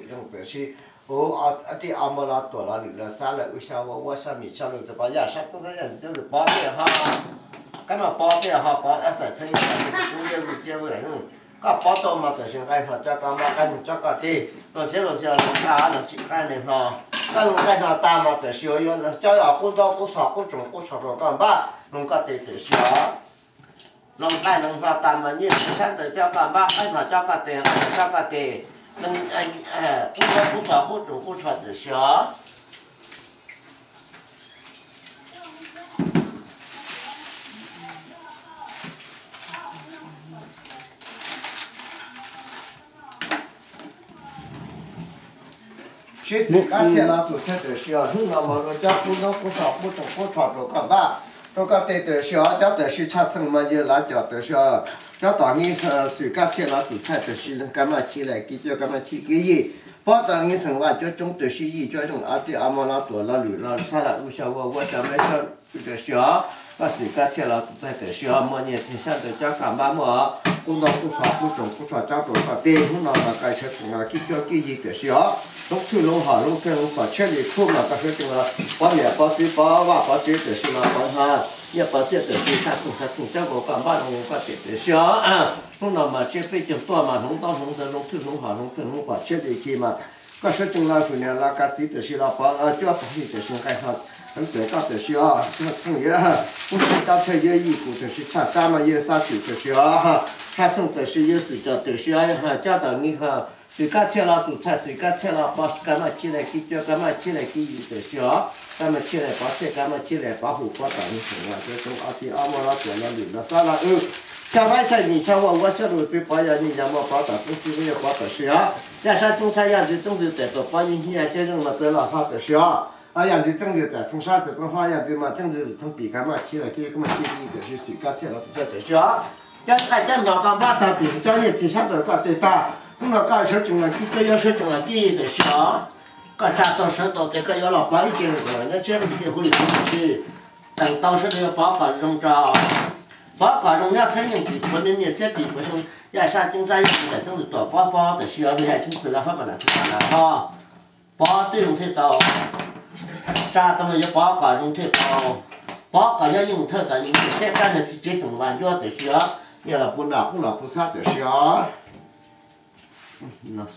zoo tiam sis ub, tij ob muab los tuam los lwm los xab lawm wb xya ua ua xya mis xya lus tus pov yaj sab tub sab yaj ntsis coob tus pov tiaj ho, kab mas pov tiaj ho pov txais txheeb ib tug tub yeej vwj ciab vwj lawm. Koj pov tau mas tam sim nqaij hno coj koj npab, nqaij hno coj koj tij, los thiab los thiab los nqaij los tsis nqaij li hno. Koj los nqaij hno tag mas tam sim yuav coj qub ntaub qub xos qub tsoos qub tsho rau koj npab, los koj tes tam sim os. Los nqaij los hno tag mas nyiaj txiag sab ntawd coj koj npab, nqaij hno coj koj tes, nqaij hno coj koj tes, qub ntaub qub xos qub tsoos qub tsho tam sim os. Sib xws kab txhiaj los tus txhais tam sim os, hnub no mas luag coj qub ntaub qub xos qub tsoos qub tsho rau koj npab, rau koj tes tam sim os, cov tam sim tshaj txheej mas yawg lav com tam sim os, cov tom nqi xws kab txhiaj los tus txhais tam sim kab maj chib lais kiv cuaj kab maj chib kiv yim, pov tom nqi xeem vaj cuab tsoob tam sim yim cuab zeej ob tij ob muab los tuam los lwm los xab los wb xya ua ua xya mis xya lus tam sim os, koj xws kab txhiaj los tus txhais tam sim os, muaj nyiaj txiag sab ntawd coj koj npab muab qub ntaub qub xos qub tsoos qub tsho coj rau koj tes, hnub no mas koj sawv tsees los kib cuab kib yig tam sim os, hloov thwj hloov hom hloov kheej hloov kom tshiab li khub mas koj sawv tsees los pov niam pov txiv pov vaj pov tsev tam sim los pov hno, nyiaj pov txiaj tam sim tshaj txheej tshaj txheej coj nkaus koj npab zoo koj tes tam sim os. Hnub no mas tsiab peb caug tuaj mas hloov ntaub hloov ntawv hloov thwj hloov hom hloov kheej hloov kom tshiab li khi mas koj sawv tsees los xws niam los kav txiv tam sim los pov cuab pov yig tam sim nqaij hno, hloov txais koj tam sim os, txheej yawg, ub txheej kab txhiaj yawg yim tus tam sim tshaj sab mas yawg xab xwm tam sim os, tshaj txheej tam sim yawg xwm com tam sim os, coj tom nqi xws kab txhiaj los tus txhais xws kab txhiaj los pov kab maj chib lais kiv cuaj kab maj chib lais kiv yim tam sim os, kab maj chib lais pov txiaj kab maj chib lais pov hum pov tom nqi xeem vaj cuab tsoob ob tij ob muab los tuam los lwm los xab los wb xya faib xya mis xya ua ua xya lus txiv pov yog nyiaj yog muaj pov tom tub txiv yog pov tam sim os, yaj sab txoob txhab yaj ntxwv txoob ntxwv tes tuam pov yig nyiaj cuab zeej mas txawv los ho tam sim os, yaj ntxwv txoob ntxwv txais txheej sab txais txheej hov yaj ntxwv mas txoob ntxwv txheej pim kab maj chib lais kiv kab maj chib yim tam sim xws kab txhiaj los tus txhais tam sim os, coj nqaij coj hno koj npab tag tim coj nyiaj txiag sab ntawd koj tes tag, hnub no koj sawv tsees los kib cuab yuav sawv tsees los kib yig tam sim os, koj tsa tau sawv tau tes koj yuav los pov ib ce nyob tsiab nyob hu li tam sim, teem tau sawv daws yuav pov kom zoo tso, pov kom zoo nyob txhiab nyeej tim puav nyiaj txiag tim puav xyoo, yaj sab txoob sab yaj ntxwv txais txheej tus tuam pov pov tam sim os, yaj txoob txhais los fab pas lam txhais pas lam ho, pov twb zoo thiaj tau, tsa tau mas yuav pov kom zoo thiaj tau, pov kom nyob yeej thawj tas yeej thiaj kab niag txiv tsev xeem vaj cuab tam sim os, nyiaj los puv nram qub los puv xab tam sim os.